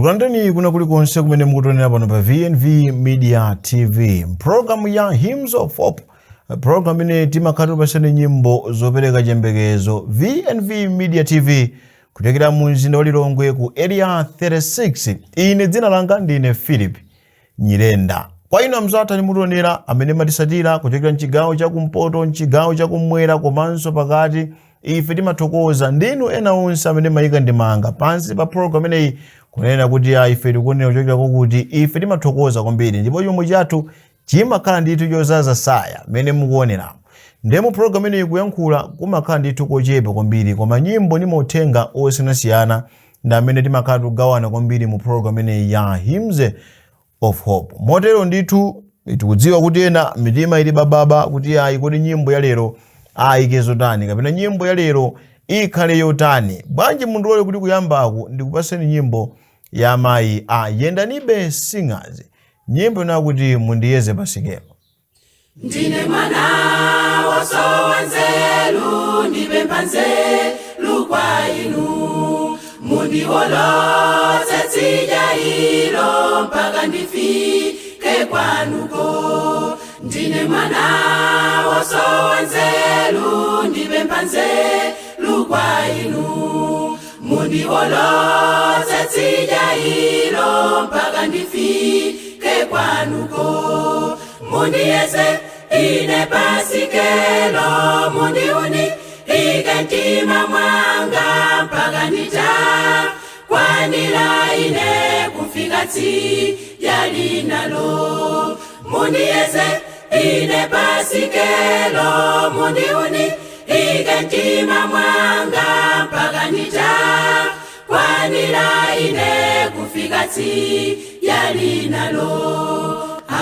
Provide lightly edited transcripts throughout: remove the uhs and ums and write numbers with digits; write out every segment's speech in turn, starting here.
Tikulandireni kuna kulikonse kumene mukutionera pano pa VNV Media TV, programu ya Hymns of Hope, program imene timakhala tikupasani nyimbo zopereka chiyembekezo. VNV Media TV kuchokera mu mzinda wa Lilongwe ku Area 36. Ine dzina langa ndine Philip Nyirenda. Kwa inu amzathu amene mukutionera, amene matisatira kuchokera mchigawo chakumpoto, mchigawo chakumwera komanso pakati, ife timathokoza. Ndinu ena onse amene mayika ndemanga pansi pa program imeneyi kunena kuti ife tikuonera kuchokera kokuti, ife timathokoza kwambiri ndipo chomwe chathu chimakhala ndithu chozaza saya mmene mukuoneramo. Ndiye mu program imeneyi kuyankhula kumakhala ndithu kochepa kwambiri, koma nyimbo ndi mauthenga osiyanasiyana ndi amene timakhala tikugawana kwambiri mu program imeneyi ya Hymns of Hope. Motero ndithu tikudziwa kuti ena mitima ili bababa kuti ayi, kodi nyimbo ya lero ayike zotani kapena nyimbo ya lero ikhale yotani? Bwanji mundilole kuti kuyambaku ndikupaseni nyimbo ya amayi a Yendanibe Singers, nyimbo inakuti "Mundiyeze Pasikelo". Ndine mwana wosowa nzeru, ndipempha nzeru kwa inu. Mundiwolotse tsidya ilo mpaka ndifike kwanuko. Ndine mwana wosowa nzeru, ndipempha nzeru kwa inu. Mundiwolotse tsidya ilo mpaka ndifike kwanuko. Mundiyeze ine pasikelo, mundiuni ike mtima mwanga mpaka nditakwanira ine kufika tsidya linalo. Mundiyeze ine pasikelo, mundiuni ike mtima mwanga mpaka nditakwanira ine kufika tsidya linalo.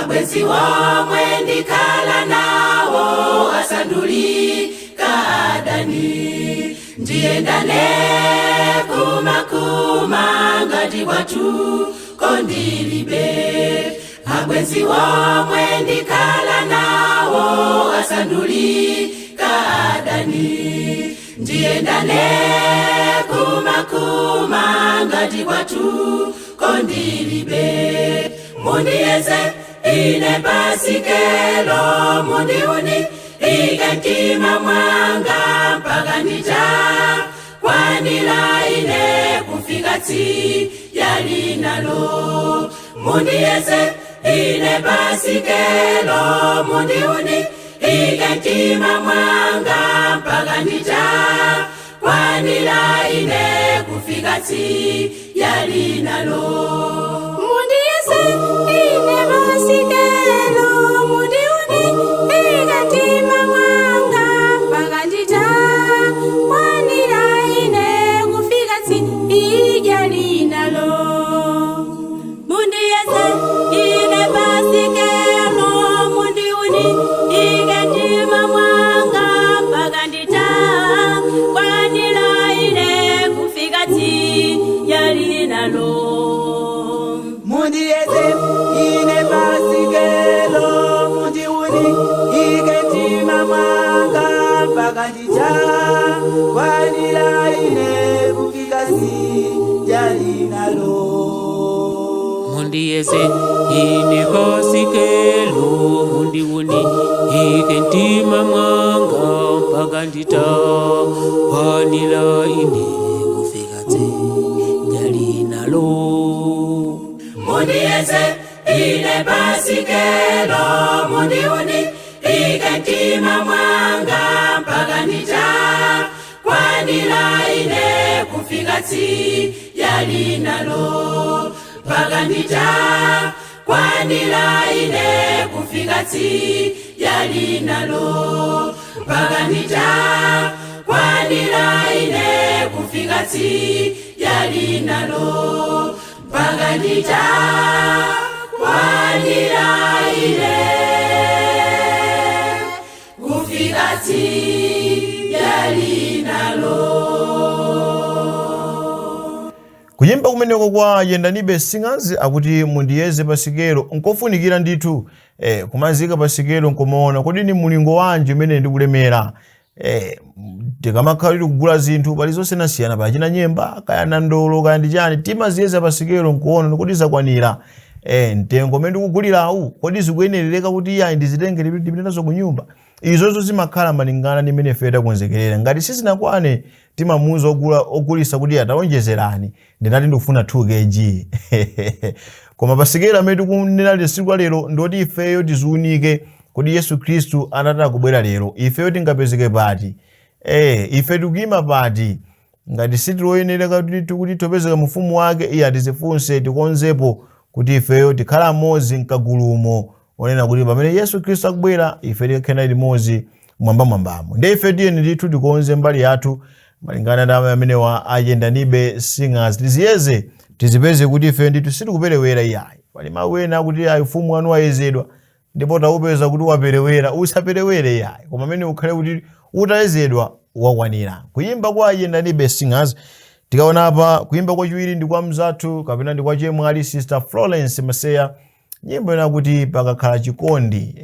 Abwenzi womwe ndikhala nawo asandulika adani. Ndiyendane kumakuma ngati kwathu kondilibe. Abwenzi womwe ndikhala nawo asandulika adani. Ndiyendane kumakuma ngati kwathu kondilibe. Mundiyeze ine pasikelo, mundiuni ike mtima mwanga mpaka nditakwanira ine kufika tsidya linalo. Mundiyeze ine pasikelo, mundiuni ike mtima mwanga mpaka nditakwanira ine kufika tsidya linalo. Mundiyeze ine pasikelo, mundiuni ike mtima mwanga mpaka nditakwanira ine kufika tsidya linalo. Mundiyeze ine pasikelo, mundiuni ike mtima mwanga mpaka nditakwanira ine kufika tsidya linalo. Mundiyeze ine pasikelo, mundiuni ike mtima mwanga mpaka nditakwanira ine kufika tsidya linalo. Mundiyeze ine pasikelo, mundiuni ike mtima mwanga mpaka nditakwanira ine kufika tsidya linalo. Mundiyeze ine pasikelo, mundiuni ike mtima mwanga mpaka nditakwanira ine kufika tsidya linalo, mpaka nditakwanira ine kufika tsidya linalo, mpaka nditakwanira ine kufika tsidya linalo, mpaka nditakwanira ine kufika tsidya linalo. Kuyimba kumeneko kwa Yendanibe Singers akuti "Mundiyeze Pasikelo". Nkofunikira ndithu kumazika pasikelo nkumaona kodi ni mulingo wanji umene ndikulemera. Tikamakhala tili kugula zinthu pali zosiyanasiyana, pachina nyemba, kaya nandolo, kaya ndi chani, timaziyeza pa sikelo nkuona kodi zakwanira, mtengo umene ndikugulirawu kodi zikuyenerereka kuti iyayi ndizitenge ndipite nazo ku nyumba. Izozo zimakhala malingana ndi mmene ife takonzekerera. Ngati sizinakwane, timamuuza ogulisa kuti atawonjezerani, ndinati ndikufuna 2 kg. Koma pasikelo amene tikunena tsiku la lero ndoti ifeyo tiziunike kuti Yesu Khristu anataka kubwera lero, ifeyo tingapezeke pati? Ife tikuyima pati? Ngati sitiloyenereka kuti topezeka mufumu wake, iye atizifunse, tikonzepo kuti ifeyo tikhala amodzi mkagulumo onena kuti pamene Yesu Khristu akubwera ife tikakhale limodzi mwambamwambamo. Ndi ife tiyeni ndithu tikonze mbali yathu malingana ndi amenewa Ayendanibe Singers. Tiziyeze, tizipeze kuti ife ndithu sitikuperewera iyayi. Pali mawu ena akuti ayi, ufumu wanu wayezedwa ndipo taupeza kuti waperewera. Usaperewere iyayi, koma amene ukhale kuti utayezedwa wakwanira. Kuyimba kwa Ayendanibe Singers. Tikaona apa, kuyimba kwachiwiri ndi kwa mzathu kapena ndi kwa chemwali Sister Florence Maseya, nyimbo ina kuti "Pakakhala Chikondi".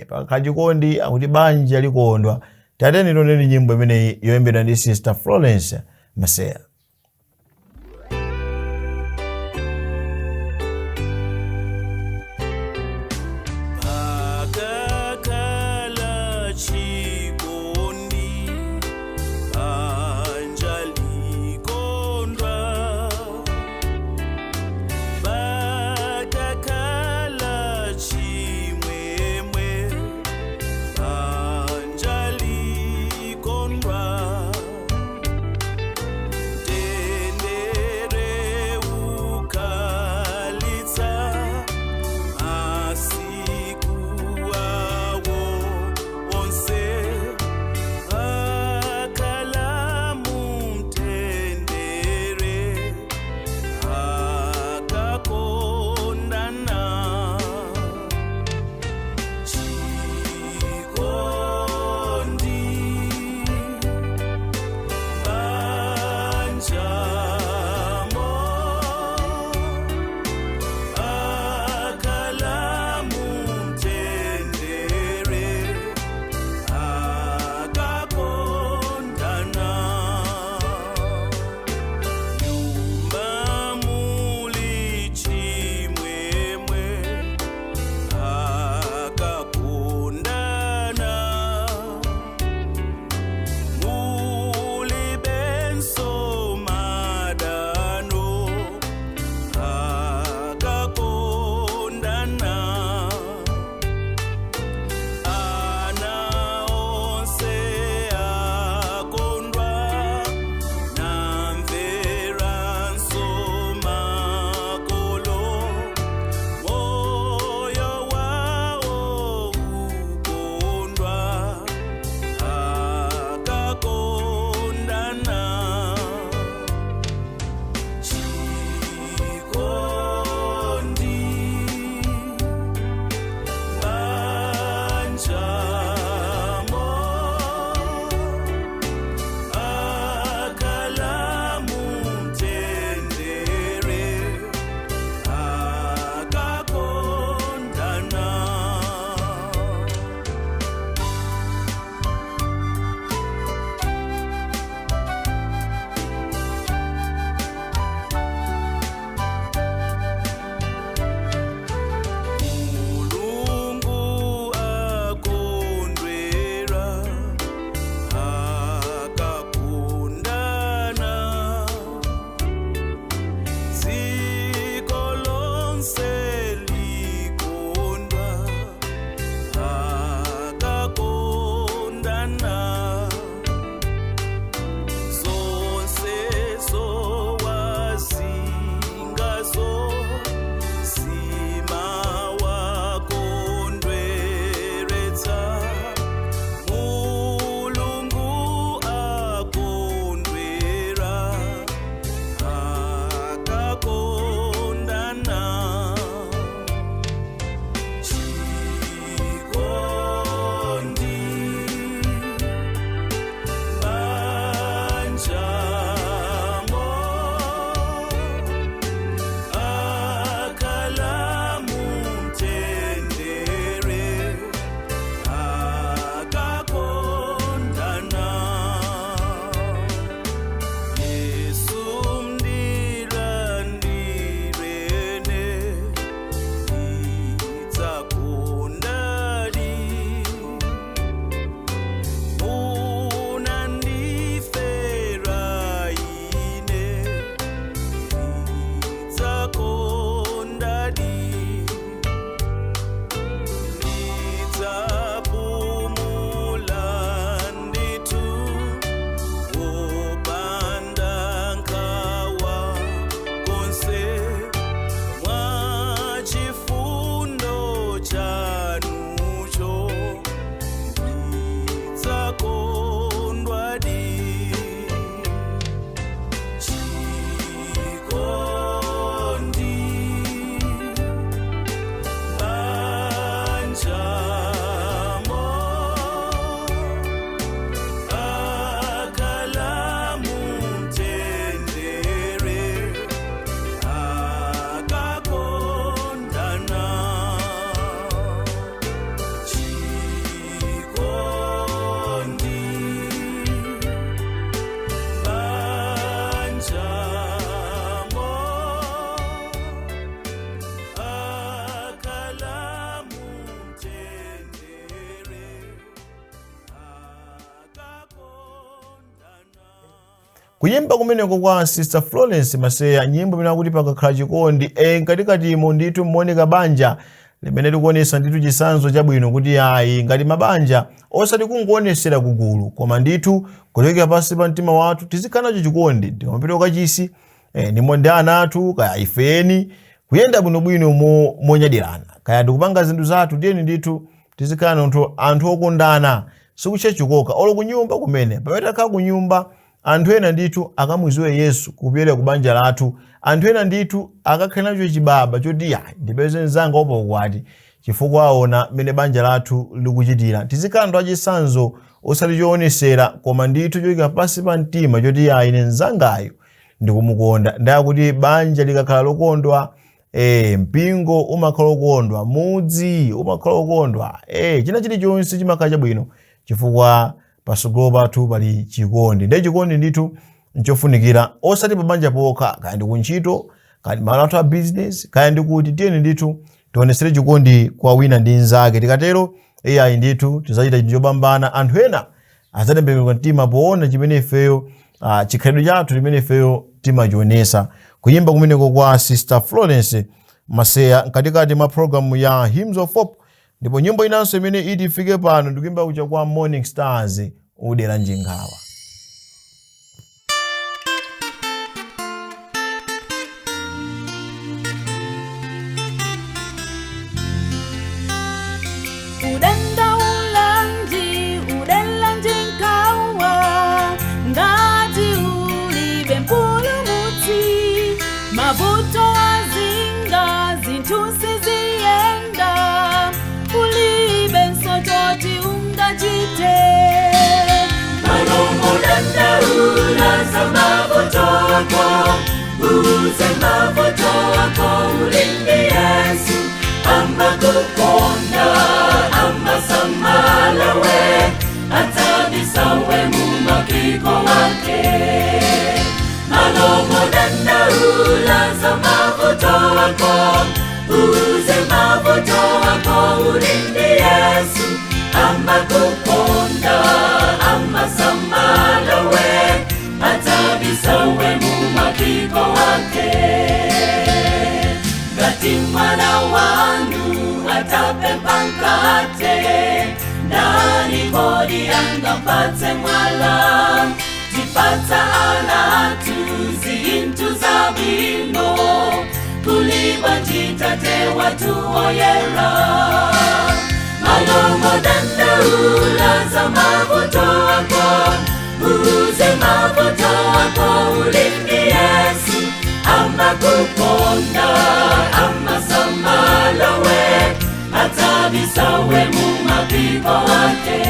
Pakakhala chikondi akuti banja likondwa. Tateni tioneni nyimbo imeneyi yoyimbidwa ndi Sister Florence Maseya. Pakakhala chikondi, banja likondwa. Pakakhala chimwemwe, banja likondwa. Kuyimba kumeneko kwa Sister Florence Maseya, nyimbo imene akuti "Pakakhala Chikondi". Mkatikatimo ndithu mmoneka banja limene likuonesa ndithu chitsanzo chabwino kuti ayi, ngati mabanja osati kungoonetsera kugulu, koma ndithu kuchokera pansi pa mtima wathu tizikhala nacho chikondi. Tikamapita kachisi ndimo ndi ana athu kaya ifeni, kuyenda bwinobwino monyadirana, kaya ndikupanga zinthu zathu, tiyeni ndithu tizikhala anthu okondana. Sikuchechikoka olo kunyumba kumene, pamene takhala kunyumba, anthu ena ndithu akamuziwe Yesu kupyolera ku banja lathu. Anthu ena ndithu akakhale nacho chibaba choti ya, ndipeze mzanga wapaukwati chifukwa aona mmene banja lathu likuchitira. Tizikhala anthu achitsanzo, osati choonesera, koma ndithu choyika pansi pa mtima choti ya, ine mzangayo ndikumukonda. Ndakuti banja likakhala lokondwa, mpingo umakhala okondwa, mudzi umakhala okondwa, china chilichonse chimakhala chabwino chifukwa pasogolo pathu pali chikondi. Ndiye chikondi ndithu nchofunikira, osati pabanja pokha, kaya ndi kuntchito, kaya ndi malo athu a business, kaya ndi kuti. Tiyeni ndithu tionesere chikondi kwa wina ndi nzake. Tikatero, iyayi, ndithu tidzachita chinthu chopambana. Anthu ena adzatembenuka mtima poona chimene ifeyo, chikhalidwe chathu chimene ifeyo timachionesa. Kuyimba kumeneko kwa Sister Florence Maseya mkatikati mwa programu ya Hymns of Hope. Ndipo nyimbo inanso imene iti ifike pano ndikuyimba kucha kwa Morning Stars, "Udera Njingawa". Udenda ulanji, udela njinkawa, ngati ulibe mpulumutsi. Mavuto azinga, zinthu siziyenda, ulibe nsochoti ungachite. Malombo dandaula mavuto ako, uze mavuto ako ulindi Yesu amakukonda, amasamalawe, atabisawe mumapiko wake. Malomo dandaula za mavuto ako, uze mavuto ako ulindi Yesu amakukonda, amasamalawe, atabisawe mumapiko wake. Ngati mwana wanu atapempha mkate, ndani kodi angampatse mwala? Tipatsa ana athu zinthu zabwino, kuliba Tate wathu oyera? Malomo dandaula za mavuto ako, uze mavuto ako ulindi Yesu amakukonda, amasamalawe, atabisawe mumapiko ake.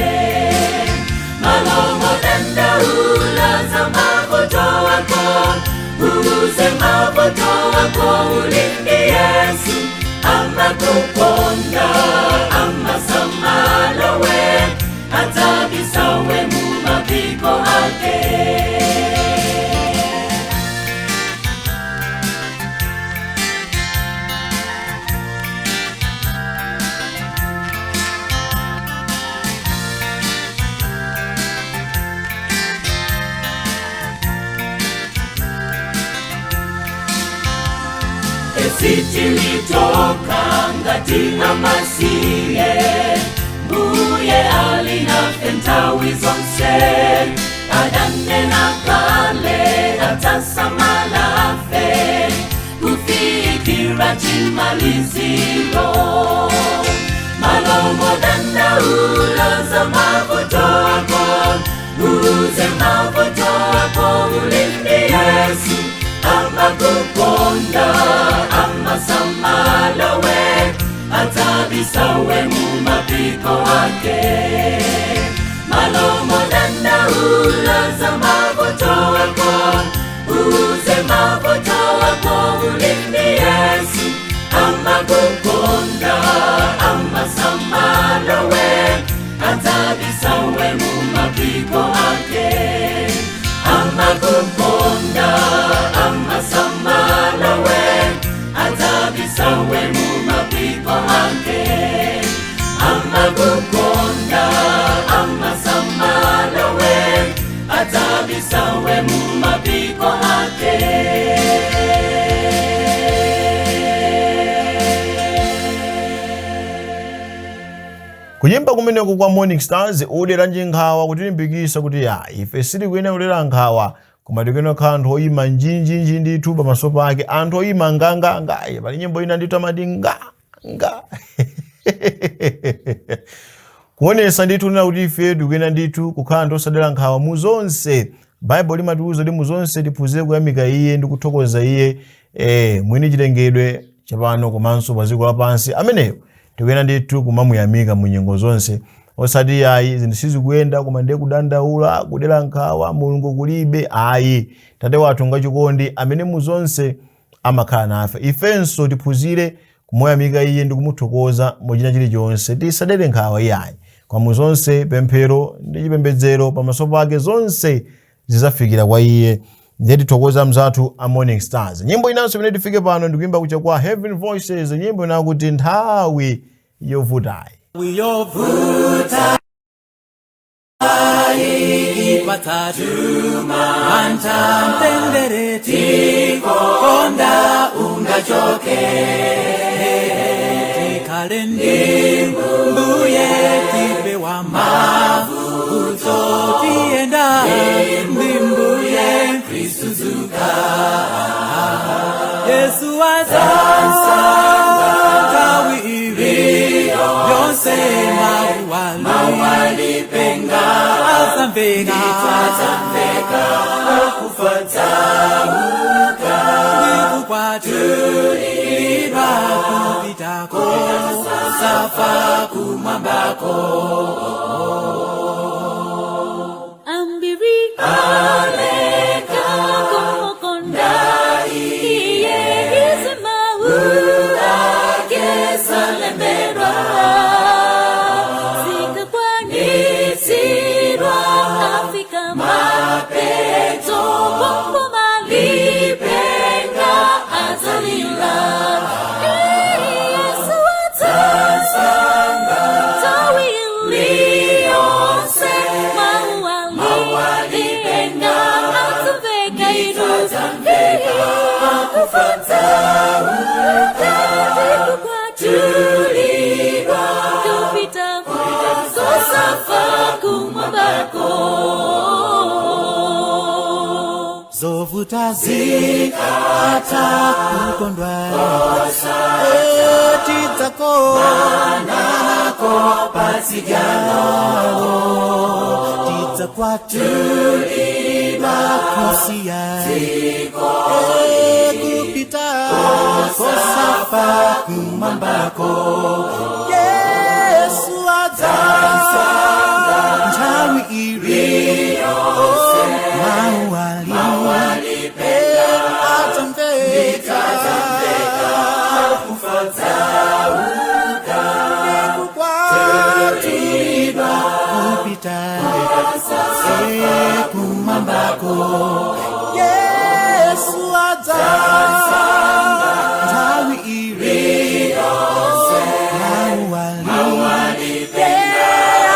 Malomo dandaula za mavuto ako, uze mavuto ako ulindi Yesu amakukonda, amasamalawe, atabisawe mumapiko ake. Esitilitoka ngati amasiye, mbuye alinafe nthawi zonse. Adanena kale atasamalafe kufikira chimaliziro. Malomo dandaula za mavuto ako, uze mavuto ako ulindi Yesu amakukonda, amasamalawe, atabisawe mumapiko ake. Malomo dandaula za mavuto ako, uze mavuto ako ulindi Yesu amakukonda, amasamalawe, atabisawe mumapiko ake. Amakukonda, amasamalawe, atabisawe mumapiko ake. Amakukonda, amasamalawe, atabisawe mumapiko. Kuyimba kumeneko kwa Morning Stars, "Uderanji Nkhawa", kutilimbikisa kuti ya ife sitikuyenera kudera nkhawa, koma tikuyenera kukhala anthu oyima njinjinji ndithu pamaso pake, anthu oyima nganganga. Pali nyimbo ina ndithu amati nga nga, kuonesa ndithu nena kuti ife tikuyenera ndithu kukhala anthu osadera nkhawa mu zonse. Baibulo limatiwuza kuti mu zonse tiphunzire kuyamika iye ndi kuthokoza iye, mwini chilengedwe chapano komanso pa dziko lapansi. Ameneyo tikuyenera ndithu kumamuyamika mu nyengo zonse, osati ayi zinthu sizikuyenda koma ndiye kudandaula, kudera nkhawa, Mulungu kulibe. Ayi, Tate wathu ngachikondi amene mu zonse amakhala nafe. Ifenso tiphunzire kumuyamika iye ndi kumuthokoza muchina chilichonse. Tisadere nkhawa iyayi, kwa mu zonse pemphero ndi chipembedzero pamaso pake, zonse zidzafikira kwa iye. Ndiye tithokoza mzathu a Morning Stars. Nyimbo inanso imene tifike pano ndikuimba kucha kwa Heaven Voices, nyimbo inakuti "Nthawi Yovutayi". Yovuta ipatatu manta mtendere tikonda ungachoke tikale ndi mbuye tipewa mavuto tienda ndi mbuye Kristu zuka Yesu aza nthawi ili yonse mawalipenga azamveka ndikukwatulidwa kupitako safa kumwambako. Ambiri aleka kumukonda iye izimau ake zalembedwa zikakwanitsidwa afika mapeto pompo malipenga adzalira. Yesu adzasanga nthawi iliyonse mawalipenga adzamveka inu akufa adzauka tikukwatulidwa kupita kosafa kumwambako. Zovuta zikatha kukondwa tidzako nako patsidyalo tidzakwatulidwa kusiya kupita kosafa kumwambako. Yesu adza nthawi ili mawali adzamveka ndikukwatulidwa kupita kumwambako. Yesu adza nthawi ili mawali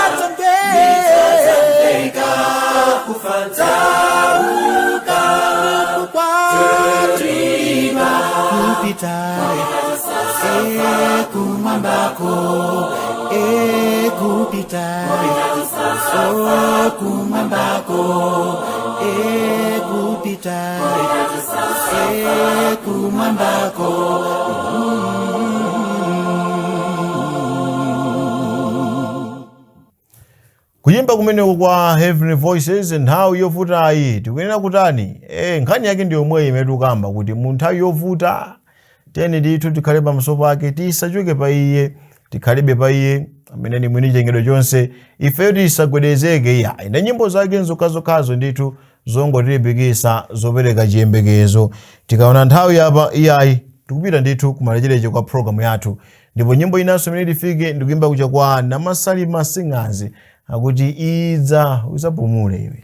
adzamveka dzauka ndikukwatulidwa kupita kumwambako kupita kumwambako kupita kumwambako. Kuyimba kumeneko kwa Heavenly Voices, "Nthawi Yovutayi". Tikuyenera kutani? Nkhani yake ndi yomweyi imene tikukamba kuti mu nthawi yovuta tiyeni ndithu tikhale pamaso pake, tisachoke pa iye, tikhalebe pa iye amene ni mwini chilengedwe chonse. Ifeyo tisagwedezeke iya ine. Nyimbo zake nzokhazokhazo ndithu zongotilimbikitsa, zopereka chiyembekezo. Tikaona nthawi apa iyayi, tikupita ndithu kumalechereche kwa programu yathu, ndipo nyimbo inanso imene tifike ndikuyimba kucha kwa Namasalima Singers, akuti "Idza Udzapumule Iwe".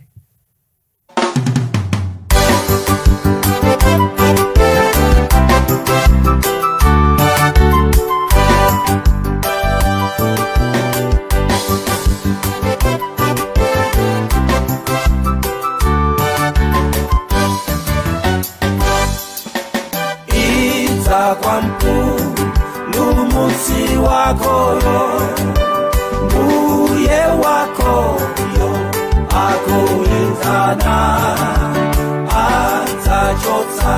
Idza kwa Mpulumutsi wakoyo. Mbuye wakoyo akuitana, adzachotsa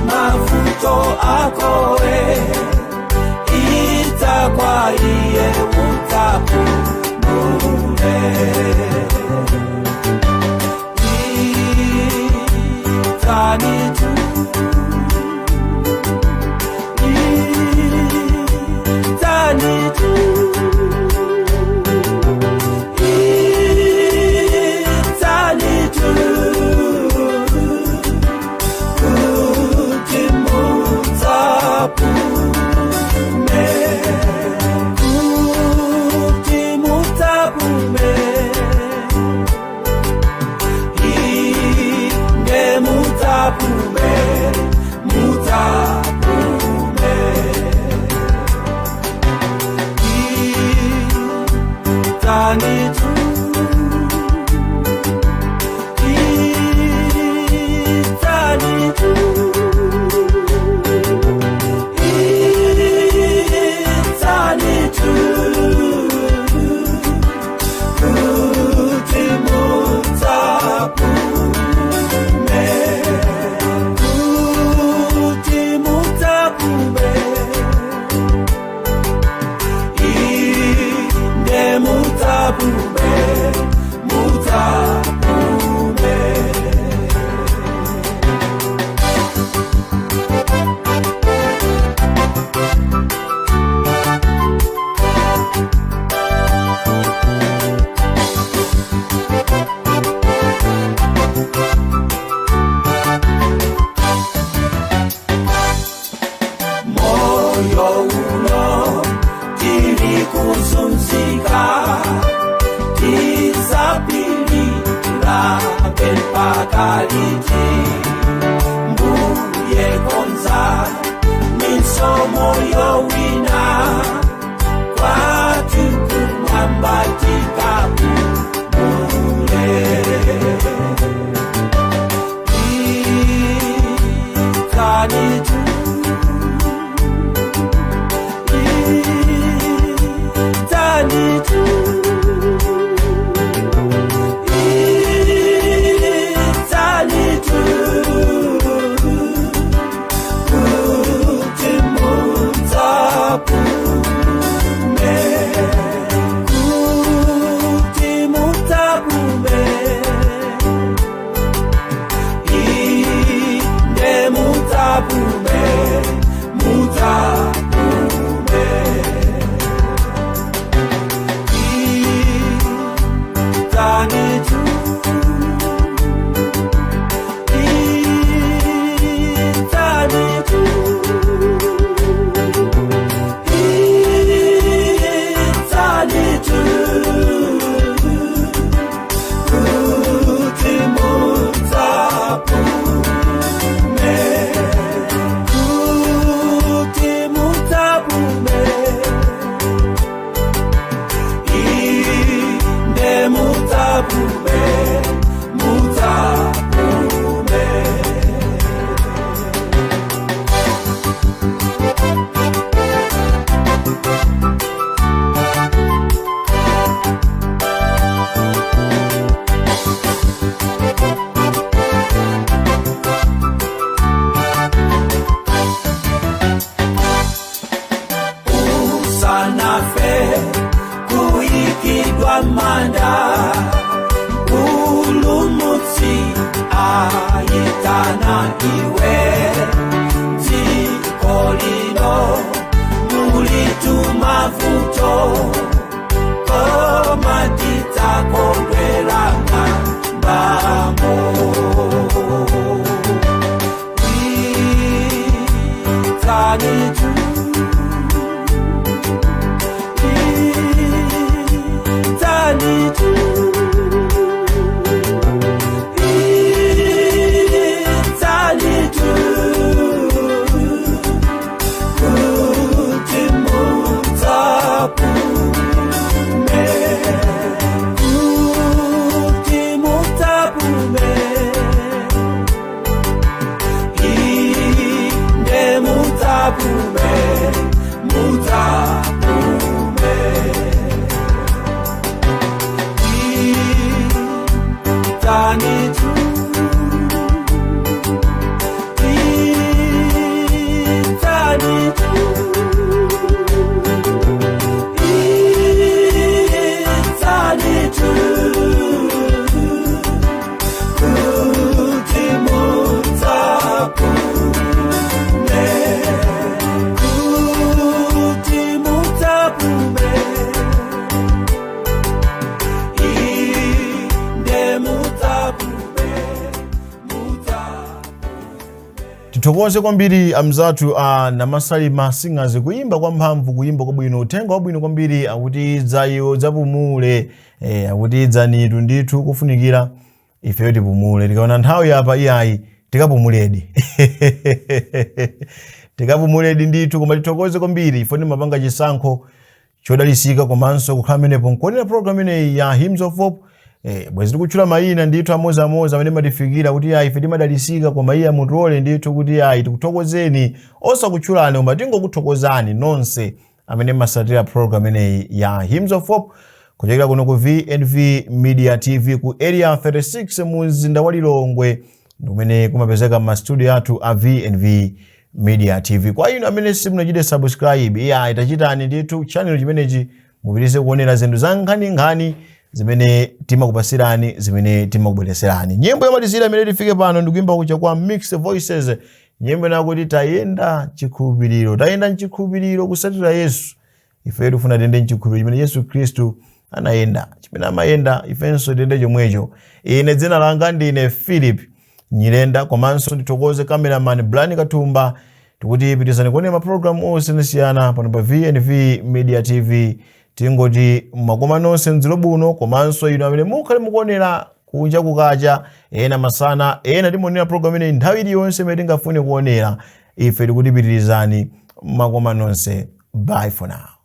mavuto akowe, idza kwa iye udzapumule. Idzanitu, idzanitu, idzanitu, kuti mudzapume, kuti mudzapume, inde mudzapume, mudzapume. Idzanitu, idzanitu, idzanitu, kuti mudzapume, kuti mudzapume, inde mudzapume, mudzapume. Moyo uno tiri kuzunzika, tisapilira pepakaliti. Mbuye konza misomo yowina, kwathu kumwamba tikapumule. Idzanitu, idzanitu, idzanitu, kuti mudzapume, kuti mudzapume, inde mudzapume, mudzapume. Idzanitu, idzanitu, idzanitu, kuti mudzapume, kuti mudzapume, inde mudzapume, mudzapume. Usanafe kuikidwa manda, Mpulumutsi aitana iwe, dziko lino muli tumavuto, koma tidzakondwera ngambamo. Idzanitu, idzanitu, idzanitu, kuti mudzapume, kuti mudzapume, inde mudzapume, mudzapume. Tithokoze kwambiri amzathu a Namasalima Singers, kuyimba kwa mphamvu, kuyimba kwabwino, uthenga wabwino kwambiri, akuti idza iwo dzapumule. Akuti idzanitu ndithu, kufunikira ifeyo tipumule. Tikaona nthawi apa, iyayi, tikapumuledi, tikapumuledi ndithu. Koma tithokoze kwambiri ifo timapanga chisankho chodalisika komanso kukhala menepo nkuonera program ineyi ya Hymns of Hope. Bwezi tikutchula mayina ndithu amozamoza amene matifikira kuti ayi, ife timadalisika, koma iye mutole ndithu kuti ayi, tikuthokozeni osakutchulani, koma tingokuthokozani nonse amene masatira program ineyi ya Hymns of Hope kuchokera kuno ku VNV Media TV ku Area 36 mu mzinda wa Lilongwe, kumene kumapezeka ma studio athu a VNV Media TV. Kwa inu amene simunachite subscribe, iya, tachitani ndithu channel chimenechi, mupitirize kuonera zinthu za nkhaninkhani zimene timakupasirani, zimene timakubwereserani. Nyimbo yomalizira imene tifike pano ndikuimba kucha kwa Mixed Voices, nyimbo inakuti "Tayenda Chikhulupiriro". Tayenda mchikhulupiriro kusatira Yesu. Ife tifuna tiyende mchikhulupiriro chimene Yesu Khristu anayenda, chimene amayenda, ifenso tiyende chomwecho. Ine dzina langa ndine Philip Nyirenda, komanso ndithokoze cameraman Blani Kathumba. Tikuti pitirizani kuonera mapulogalamu osiyanasiyana pano pa VNV Media TV. Tingoti makoma nonse mdzilo buno, komanso inu amene mukhale mukuonera kunja kukacha, ena masana, ena timaonera program ineyi nthawi iliyonse imene tingafune kuonera. Ife tikutipitirizani makoma nonse. Bye for now.